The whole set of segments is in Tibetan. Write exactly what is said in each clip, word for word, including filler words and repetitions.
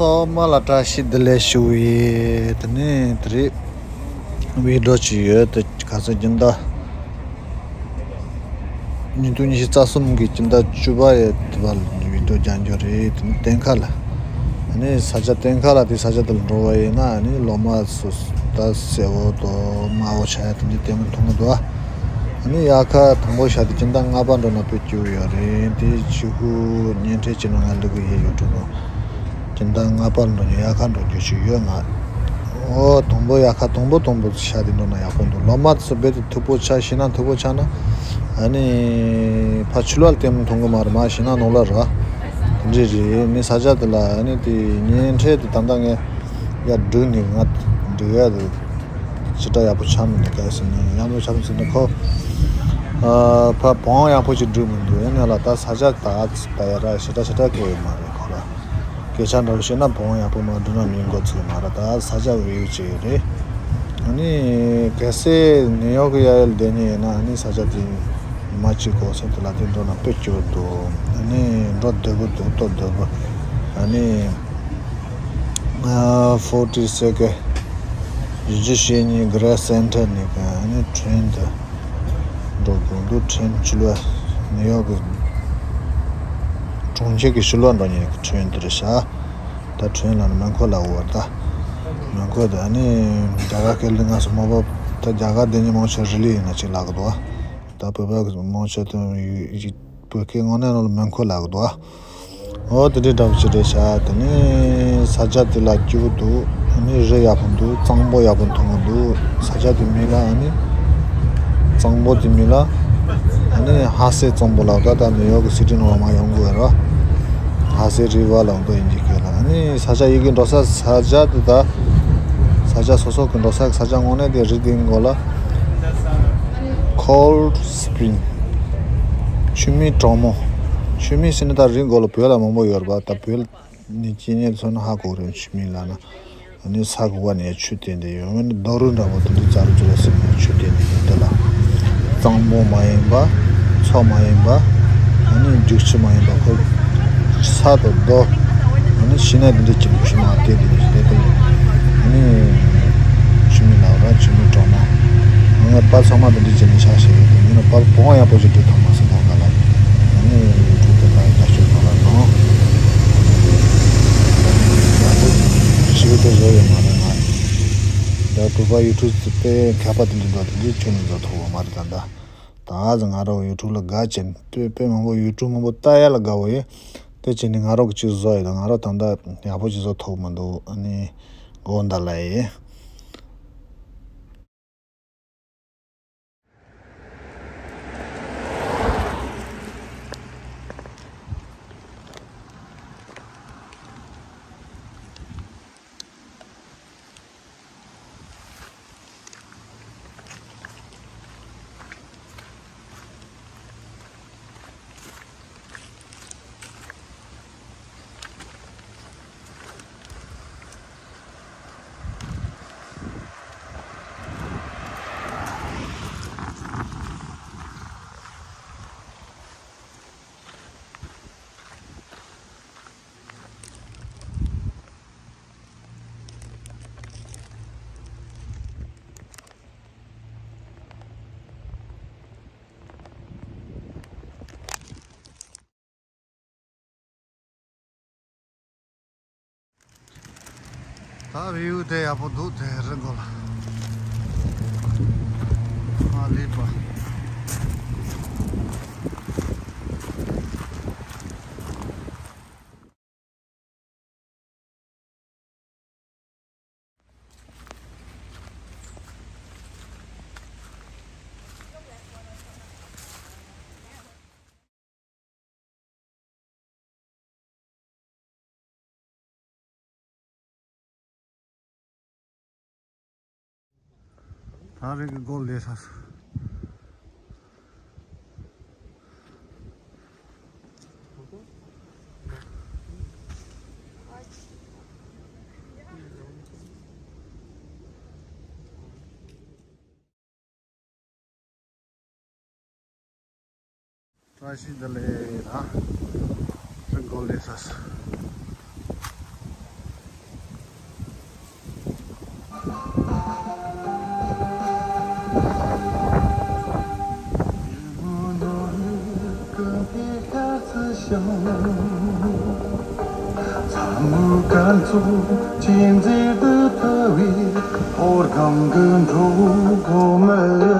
ཐོག་མ་ལ་བཀྲ་ཤིས་བདེ་ལེགས་ཞུ་ཡི། དེ་ནས་དེ་རིང་བི་ཌི་ཡོ་ཅིག་ཡོད། དེ་ག་ཚོད་སྦྱིན་བདག་ཉིས་སྟོང་ཉི་ཤུ་རྩ་གསུམ་གྱི་སྤྱི་ཟླ་བཅུ་པ་ཡི་དུ་བ་ལ་བི་ཌི་ཡོ་རྒྱག་རྒྱུ་རེད། དེ་ནས་གཏན་འཁེལ་ལ། ཨ་ནི་ས་ཆ་གཏན་འཁེལ་ལ་དེ་ས་ཆ་དེ་ལ་འགྲོ་བ་ཡིན་ན། ཨ་ནི་ལོ་མ་སུ་ད་སེར་པོ་དང་དམར་པོ་ཆགས་ཡ་དེ་འདྲ་ལྟད་མོ་མཐོང་གི་འདུག་ཨ་ནི་དབྱར་ཁ་དང་པོ་ཤར་དུས་སྤྱི་ཟླ་ལྔ་པ་འགྲོ་ན་དཔེ་སྐྱིད་པོ་ཡོད་རེད། དེ་ཕྱི་ཤུགས་བརྙན་འཕྲིན་བྱས་ན་ང་འདུག་གི་ཡོད་ཡོད་འགྲོ་ནོ། སྤྱི་ཟླ་ལྔ་པ་ལ་འགྲོ་ནས་དབྱར་ཁ་འགྲོ་རྒྱུ་ཞིག་ཡོད་ང་། ཨོ་དང་པོ་དབྱར་ཁ་དང་པོ་དང་པོ་ཤར་དུས་འགྲོ་ན་ཡག་པོ་འདུག་ལོ་མ་སུ་རྦད་དེ་མཐུག་པོ་ཆགས་ཤིང་ན་མཐུག་པོ་ཆགས་ན། ཨ་ནི་ཕར་ཕྱི་ལོགས་ལ་ལྟད་མོ་མཐོང་གི་མ་རེད། མར་ཤིང་ན་ནང་ལ་ར། དེ་འདྲ་རེད། ནི་ས་ཆ་དེ་ལ་ཨ་ནི་དེ་བརྙན་འཕྲིན་དེ་ད་ལྟ་ངས་ཡར་བསྒྲིགས་ནས་ང་འབྲི་ཡ་དེ་ཅི་འདྲ་ཡག་པོ་ཆགས་མི་འདུག་ག་ཟེར་ན་ཡག་པོ་ཆགས་མི་ཟེར་ན་ཁོ། ཨ་ཕར་བོང་ཡག་པོ་ཅིག་བསྒྲིགས་མི་འདུག་ཨ་ནི་ལ་ད་ས་ཆ་ད་ད་ཡ་ར་ཞེ་དྲག་ཞེ་དྲག་གི་ཡོད་མ་རེད་ཁོ་ལ། སྐད་ཆ་འདྲ་བོ་བཤད་ན་བོང་ཡག་པོ་མ་བསྒྲིགས་ན་མི་འགོ་ཚུགས་མ་རེད། ད་ས་ཆ་བེའུ་ཅིག་རེད། ཨ་ནི་གལ་སྲིད་ནིའུ་ཡོག་གི་ཡ་ཡལ་བསྡད་མཁན་ཡིན་ན་ཨ་ནི་ས་ཆ་དེ་ཉི་མ་གཅིག་གོ་སོང་དེ་ལ་དེ་འགྲོ་ན་དཔེ་སྐྱིད་པོ་འདུག་ཨ་ནི་འགྲོ་བདེ་པོ་འདུག་ལྟོ་བདེ་པོ། ཨ་ནི་ཨ་ཕོར་ཊི་སེ་ཀེ་བཞི་བཅུ་ཞེ་གཉིས་གྷི་རེ་ཊི་སེན་ཊར་ནས་ཨ་ནི་ཁྲེན་དུ་འགྲོ་དགོས་འདུག་ཁྲེན་ཕྱི་ལོགས་ནིའུ་ཡོག་གི་གྲོང་ཁྱེར་གྱི་ཕྱི་ལོགས་འགྲོ་མཁན་གྱི་ཁྲེན་དེ་རེད་ཤག་ད་ཁྲེན་ལ་ནི་མོན་གྷོ་ལ་འོ་ད། མོན་གྷོ་དེ་ཨ་ནི་རྒྱ་གར་སྐད་ལ་ང་ཚོ་མ་བབ་ད་རྒྱ་གར་བསྡད་མཁན་མང་ཆེ་རི་ལི་ཡིན་ན་ཅིག་ལབ་གི་འདུག་ད་བོད་པ་གི་མང་ཆེ་དང་ཡུ་ཡུ་བོད་སྐད་དངོས་གནས་ནང་ལ་མོན་གྷོ་ལབ་གི་འདུག་འོ་དེ་འདྲའི་འདྲ་པོ་ཅིག་རེད་ཤག་དེ་ནས་ས་ཆ་དེ་ལ་སྐྱིད་པོ་འདུག་ཨ་ནི་རི་ཡག་པོ་འདུག་གཙང་པོ་ཡག་པོ་མཐོང་གི་འདུག་ས་ཆ་དེ་མིང་ལ་ཨ་ནི་གཙང་པོ་དེ་མིང་ལ་ཨ་ནི་ཧ་སེ་གཙང་པོ་ལབ། ད་ད་ནིའུ་ཡོག་གི་སི་ཊི་ནང་ལ་མར་ཡོང་དགོས་ར། ཧ་སེ་རི་ཝར་ལབ་འདུག་དབྱིན་ཇི་སྐད་ལ། ཨ་ནི་ས་ཆ་ཡི་གེ་འགྲོ་ས་ས་ཆ་དེ་ད་ས་ཆ་སོ་སོ་གི་འགྲོ་ས་གི་ས་ཆ་དངོས་གནས་དེ་རི་དེའི་མགོ་ལ་Cold Spring ཆུ་མིག་གྲང་མོ། ཆུ་མིག་ཟེར་ན་ད་རི་མགོ་ལ་བོད་ལ་མང་པོ་ཡོད་རེད་པ། ད་བོད་ནས་སྐྱེས་མཁན་ཚོ་ན་ཧ་གོ་རེད། ཆུ་མིག་ལབ་ན་ཨ་ནི་ས་གི་བར་ནས་ཆུ་བཏོན་ཏེ་ཡོད། ཨ་ནི་རྡོ་རུ་འདྲ་པོ་དེ་འདྲ་རྩ་རུ་ཚུར་ཟིན་ནས་ཆུ་བཏོན་ཏེ་ཡོད་དེ་ལ། གཙང་པོ་མ་ཡིན་པ། མཚོ་མ་ཡིན་པ། ཨ་ནི་རྒྱུག་ཆུ་མ་ཡིན་པ། ཁོ་ས་དང་རྡོ། ཨ་ནི་ཤིང་ནགས་དེ་འདྲ་ཅིག་ཆུ་མ་བལྟས་དེ་འདྲ་ཞིག་བལྟས་དེ། ཨ་ནི་ཆུ་མིག་ལབ་ར་ཆུ་མིག་གྲང་མོ། ང་པ་ཚང་མ་དེ་འདྲ་བྱས་ནས་ཆགས་ཤིག་ཡོད་དེ་ཡིན་ན་པ་བོང་ཡག་པོ་ཞིག་འདྲ་ཐོན་མ་སོང་གོ་ང་ལ། ཨ་ནི་ཡུ་ཊུབ་དེ་ལ་རྒྱབ་སྐྱོར་གནང་རོགས་གནང་། ཡག་པོ་ཞིག་དེ་བཟོ་ཡོད་མ་རེད་ང་། ཡང་བོད་པ་ཡུ་ཊུབ་དཔེ་མཁས་པ་དེ་འདྲ་འདུག་དེ་འདྲའི་ཁྱོན་ནས་བཟོ་ཐུབ་པ་མ་རེད་ད་ལྟ། ད་ང་རང་ཡུ་ཊུབ་ལ་དགའ་བྱས་དཔེ་དཔེ་མང་པོ་ཡུ་ཊུབ་མང་པོ་ལྟ་ཡ་ལ་དགའ་བོ་ཡོད། དེ་བྱས་ནས་ང་རང་གི་ཅིག་བཟོ་ཡོད་ད། ང་རང་ད་ལྟ་ཡག་པོ་ཅིག་བཟོ་ཐུབ་མི་འདུག་ཨ་ནི་དགོངས་དག་ལབ་ཡིན། ད་བེའུ་དེ་ཡག་པོ་འདུག་དེ་རི་མགོ་ལ། ཨ་ལི་པ། ད་རེས་ཀྱི་སྒོ་ལས་ས། བཀྲ་ཤིས་བདེ་ལེགས་ད། རི་མགོ་ལས་ས། ཚ་མོའི་སྐར་ཚོགས་གཅན་གཟན་དུ་ཐུལ་བའི་ཕོ་བྲང་གི་འགྲོ་སྒོ་མི།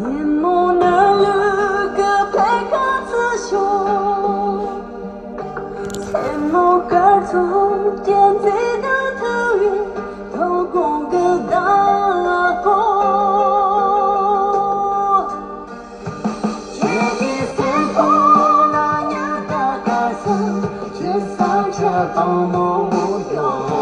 ཉིན་མོ་ནམ་ལུག་གི་འཕེལ་ཁ་ཚུར་ཤོག་མཚན་མོ་སྐར་ཚོགས་གཅན་གཟན་དུ་ཐུལ་བའི་དོ་དགོང་གི་ཟླ་སྐོར། ཁྱེད་ཀྱི་སེམས་ཁོང་ལ་ཉི་ཟླ་སྐར་གསུམ་གྱི་ས་ཆ་དྭངས་མོ་མོ་ཡོད།